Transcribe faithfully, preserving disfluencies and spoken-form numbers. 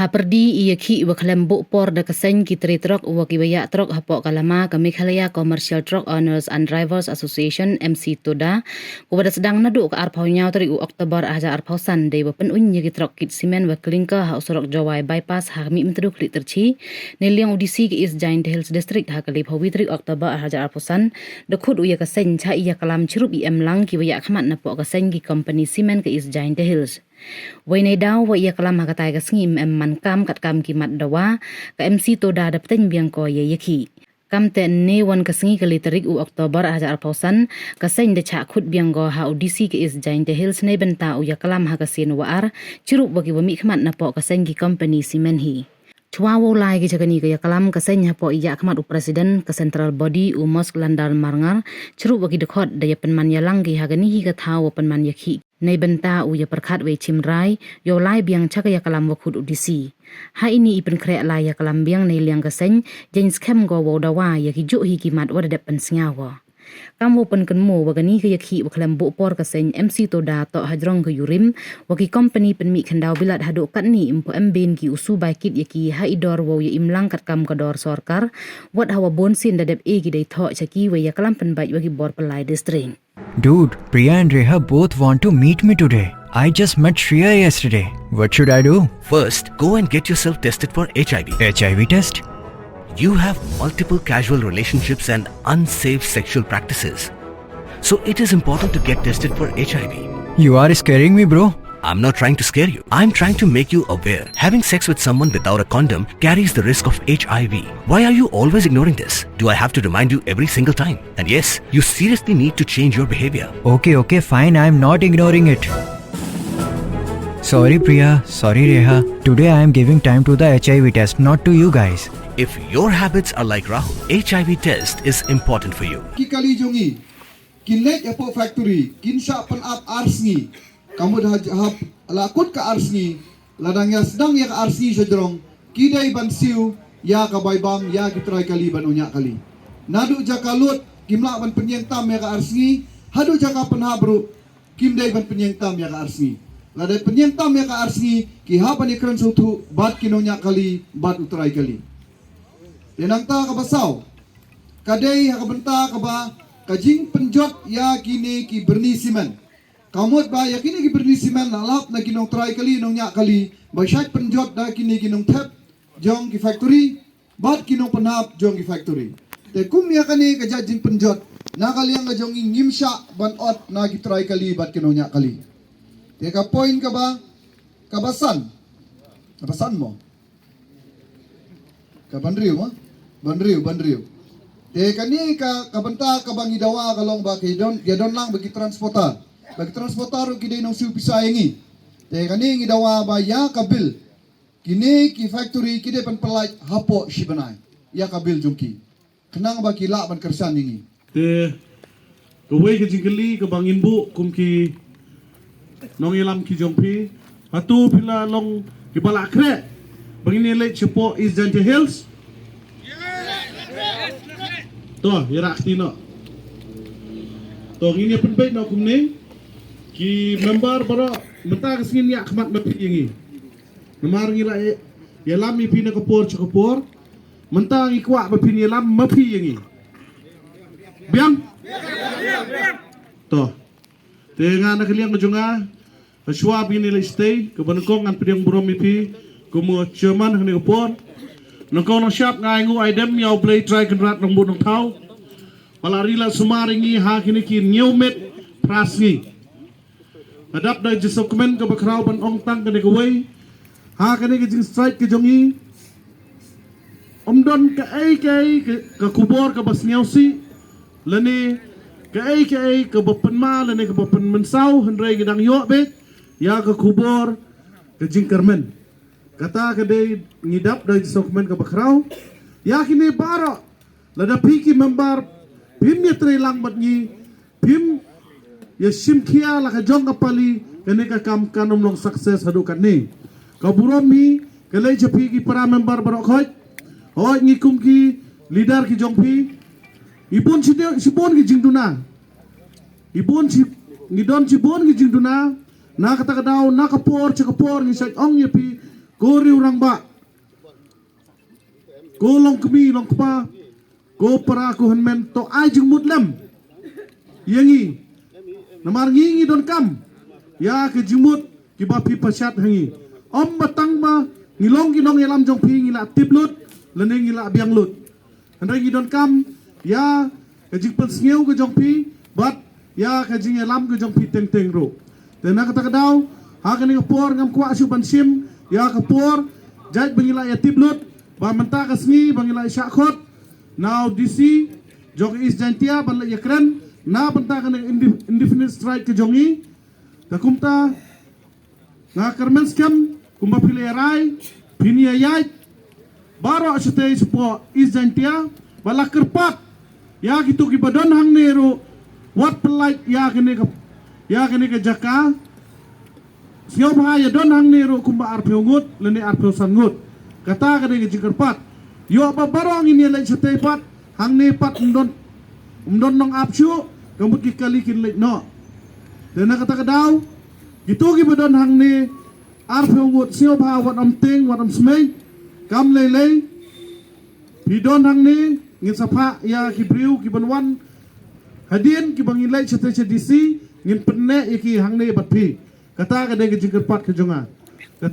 Pyrdi ïa ki wa khlem buh por da ka seng ki trei trok wa ki wa ïa trok hapoh ka lama ka Meghalaya Commercial Truck Owners and Drivers Association, M C TODA, ku wa da sdang naduh ka arphew hynñiew tarik u Oktober arhajar arphew san, dei wa pynun ïa ki trok kit simen wa klinker ha u surok Jowai Bypass ha Mihmyntdu Khliehtyrshi, ne liang u D C ka East Jaintia Hills District ha ka laiphew wi tarik Oktober arhajar arphew san, da khot u ïa ka seng cha ïa ka lam chirup i em lang ki wa ïa khmat napoh ka seng ki company simen ka East Jaintia Hills. Wei nei daw wa ïa ka lam ha katai ka sngi em man kam kat kam ki mat dawa, ka M C TODA da pteng biang ko ïa ïa ki. Kam te ne wan ka sngi ka li tarik u Oktober arhajar arphew san, ka seng da chah khot biang ko ha u D C ka East Jaintia Hills ne bynta u ïa ka lam ha ka sien wa ar, chirup wa ki wa mih khmat napoh ka seng ki company simen hi. Chwa wow lai ki cha kani ka ïa ka lam ka seng hapoh ïa khmat u president ka central body u Mosk Landar Marngar, chirup wa ki dkhot da ïa pynman ïa lang ki ha kani hi ka thaw wa pynman ïa ki. Nei bynta u ïa pyrkhat wei chim rai, ïoh lai biang cha ka ïa ka lam wa khot u D C. Ha ini i pynkhreh lai ïa ka lam biang nei liang ka seng, jeng skhem go wow dawa ïa ki juh hi ki mat wa da dep pynsngaw go. Kam wow pynkynmo wa kani ka ïa ki wa khlem buh por ka seng M C TODA toh ha jrong ka yurim, wa ki company pynmih khyndaw bilat haduh katni im pu em bin ki u su bai kit ïa ki ha i dor wow ïa im lang kat kam ka dor sorkar, wat hawa bon sien da dep e ki dei thoh cha ki wei ïa ka lam pynbait wa ki bor pynlai district. Dude, Priya and Reha both want to meet me today. I just met Shreya yesterday. What should I do? First, go and get yourself tested for H I V. H I V test? You have multiple casual relationships and unsafe sexual practices. So it is important to get tested for H I V. You are scaring me, bro. I'm not trying to scare you. I'm trying to make you aware. Having sex with someone without a condom carries the risk of H I V. Why are you always ignoring this? Do I have to remind you every single time? And yes, you seriously need to change your behavior. Okay, okay, fine. I'm not ignoring it. Sorry, Priya. Sorry, Reha. Today I am giving time to the H I V test, not to you guys. If your habits are like Rahul, H I V test is important for you. Ki kali jong ngi, kin leit hapoh factory, kin shah pynap ar sngi. Ka mut ha, ha la kut ka ar sngi, la dang ïa sdang ïa ka ar sngi sha jrong, ki dei ban siew ïa ka bai bam ïa ki trai kali ban ïoh ñiah kali. Naduh jaka lut kim lah ban pynïeng tam ïa ka ar sngi, haduh jaka pynhap ruh kim dei ban pynïeng tam ïa ka ar sngi. La dei pynïeng tam ïa ka ar sngi, ki hap ban ïakren sngewthuh bad ki nongñiah kali bad u trai kali. Te nangta kaba saw, ka dei ha ka bynta kaba ka jingpynjot ïa kine ki byrni simen. Ka mut ba ïa kine ki byrni simen la lap na ki nongtrai kali, nongñiah kali, ba shait pynjot da kine ki nongthep jong ki factory bad ki nongpynhap jong ki factory. Te kum ïa kane ka jait jingpynjot, na ka liang ka jong ngi ngim shah ban ot na ki trai kali bad ki nongñiah kali. Te ka point kaba, kaba san. Kaba san mo? Ka ban riew mo? Ban riew, ban riew. Te kane ka, ka bynta kaba ngi dawa ka long ba ka don, ïa don lang ba ki transporter. Ba ki transporter ruh ki dei nongsiew pisa ïa ngi. Te kane ngi dawa ba ïa ka bill, kine ki factory ki dei ban pynlait hapoh shi bnai ïa ka bill jong ki, khnang ba ki lah ban kyrshan ïa ngi. Te kawei ka jingkylli kaba ngin buh kum ki nongïalam ki jong phi, hato phi la long kiba la khreh ba ngin ïaleit shapoh East Jaintia Hills? To ïarap kti noh. To ngin ïa pynbeit noh kumne, ki member baroh, mynta ka sngi ngin ïa khmat ma phi ïa ngi. Namar ngi la ïalam ïa phi na ka por sha ka por. Mynta ngi kwah ba phin ïalam ma phi ïa ngi. Biang? To. Te nga na ka liang ka jong nga, ha shuwa ba ngin ïaleit shatei, kaba nyngkong ngan pdiang burom ïa phi kum u chairman ha kane ka por. Nyngkong nyngshap nga ai nguh ai dem ïa U Blei Trai Kynrad Nongbuh Nongthaw ba la ri la sumar ïa ngi ha kine ki hynñiew miet phra sngi. Nga dap da jingsngewkmen kaba khraw ban ong tang kane kawei. Ha kane ka jingstrike ka jong ngi, ym don kaei kaei ka, ka khubor kaba sngewsih lane kaei kaei kaba pynma lane kaba pynmynsaw, hynrei ngi dang ïoh beit ïa ka khubor ka jingkyrmen. Kata ka dei, ngi dap da jingsngewkmen kaba khraw. Ïa kine baroh, lada phi ki member phim ïatreilang bad ngi, phim ïa shimkhia la ka jong ka pali, kane ka kam kan ym long success haduh katne. Ka burom hi ka leit sha phi ki para member baroh khoit. Hooid, ngi kum ki leader ki jong phi, ngi bun shi de, shibun ki jingduna. Ngi bun shi, ngi don shibun ki jingduna. Na kata ka daw, na ka por sha ka por ngi shait ong ïa phi, Ko riew rangbah, ko longkmie longkpa, ko para ko hynmen, to ai jingmut lem ïa ngi. Namar ngi ngi donkam ïa ka jingmut kiba phi pyrshah ha ngi. Ym ba tang ba ngi long ki nongïalam jong phi ngi la tip lut lane ngi la biang lut. Hynrei ngi donkam ïa ka jingpynsngew ka jong phi bad ïa ka jingïalam ka jong phi teng teng ruh. Te na kata ka daw, ha kane ka por ngam kwah shuh ban shim ïa ka por, jait ba ngi la ïa tip lut ba mynta ka sngi ba ngi la ïa shah khot na u D C jong ka East Jaintia ban la ïa kren na bynta kane ka inde-, indefinite strike ka jong ngi. Te kumta nga kyrmen skhem kumba phi la rai, phin ïa ïaid baroh shatei shapoh East Jaintia ba la kyrpad ïa kito kiba don hangne ruh, wat pyllait ïa kane ka, ïa kane ka jaka. Sngewbha ïa don hangne ruh kumba arphew ngut lane arphew san ngut. Kata ka dei ka jingkyrpad. Ïoh ba baroh ngin ïa leit shatei pat, hangne pat ym don, ym don nongap shuh, ka mut ki kali kin leit noh. Te na kata ka daw, kito kiba don hangne arphew ngut, sngewbha wat ym tieng, wat ym smei, kam lei lei. Phi don hangne, ngin sa phah ïa ki briew kiban wan hadien kiba ngin leit shatei sha D C, ngin pynneh ïa ki hangne bad phi. Kata ka dei ka jingkyrpad ka jong nga.